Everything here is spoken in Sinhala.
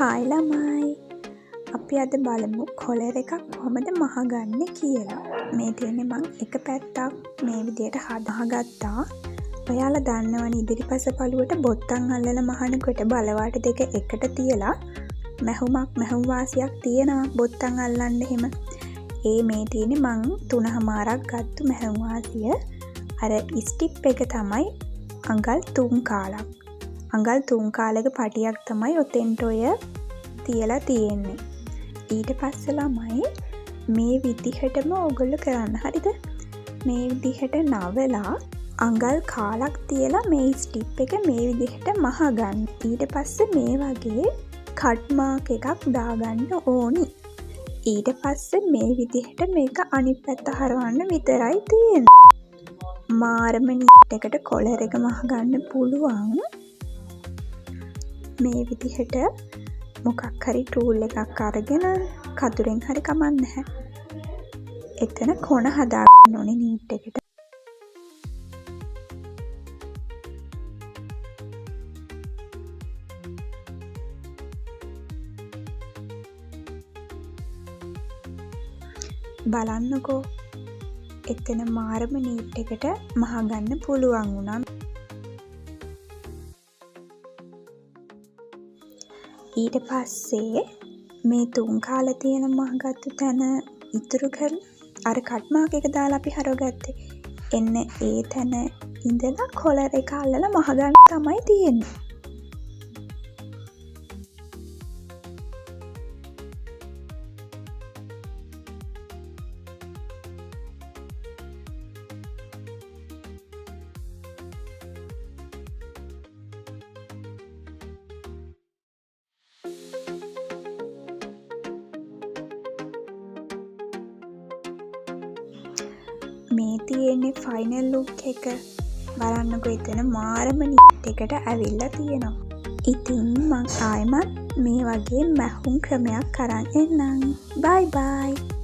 හායි ළමයි, අපි අද බලමු කොලර් එකක් කොහොමද මහගන්නේ කියලා. මේ තියෙන්නේ මං එක පැත්තක් මේ විදියට මහගත්තා. ඔයාලා දන්නවනේ ඉදිරිපස පළුවට බොත්තම් අල්ලලා මහනකොට බලවාට දෙක එකට තියලා මැහුම් වාසියක් තියෙනවා බොත්තම් අල්ලන්න එහෙම. ඒ මේ තියෙන්නේ මං තුනහමාරක් ගත්තු මැහුම් වාසිය. අර ස්ටිප් එක තමයි අඟල් තුන් කාලක්. අඟල් තුන් කාලක පටියක් තමයි ඔතෙන්ට ඔය තියලා තියෙන්නේ. ඊට පස්සේ ළමයි මේ විදිහටම ඕගොල්ලෝ කරන්න, හරිද? මේ විදිහට නවලා අඟල් කාලක් තියලා මේ ස්ටිප් එක මේ විදිහට මහගන්න. ඊට පස්සේ මේ වගේ කට් මාක් එකක් දාගන්න ඕනි. ඊට පස්සේ මේ විදිහට මේක අනිත් පැත්ත හරවන්න විතරයි තියෙන්නේ. මාරම නීට් එකට කොලර් එක මහගන්න පුළුවන්. මේ විදිහට මොකක් හරි ටූල් එකක් අරගෙන කතුරෙන් හරි කමක් නැහැ. එතන කොන හදාගන්න ඕනේ නීට් එකට. බලන්නකෝ එතන මාරම නීට් එකට මහගන්න පුළුවන් වුණා. ඊට පස්සේ මේ තුන් කාල තියෙන මහගත්තු තැන ඉතුරු කරලා අර කට් මාක් එක දාලා අපි හරවගත්තේ. එන්න ඒ තැන ඉඳලා කොලර් එක අල්ලලා මහගන්න තමයි තියෙන්නේ. මේ තියෙන්නේ ෆයිනල් ලුක් එක. බලන්නකෝ එතන මාරම නීට් එකට ඇවිල්ලා තියෙනවා. ඉතින් මං ආයෙමත් මේ වගේ මැහුම් ක්‍රමයක් අරන් එන්නම්. බයි බයි.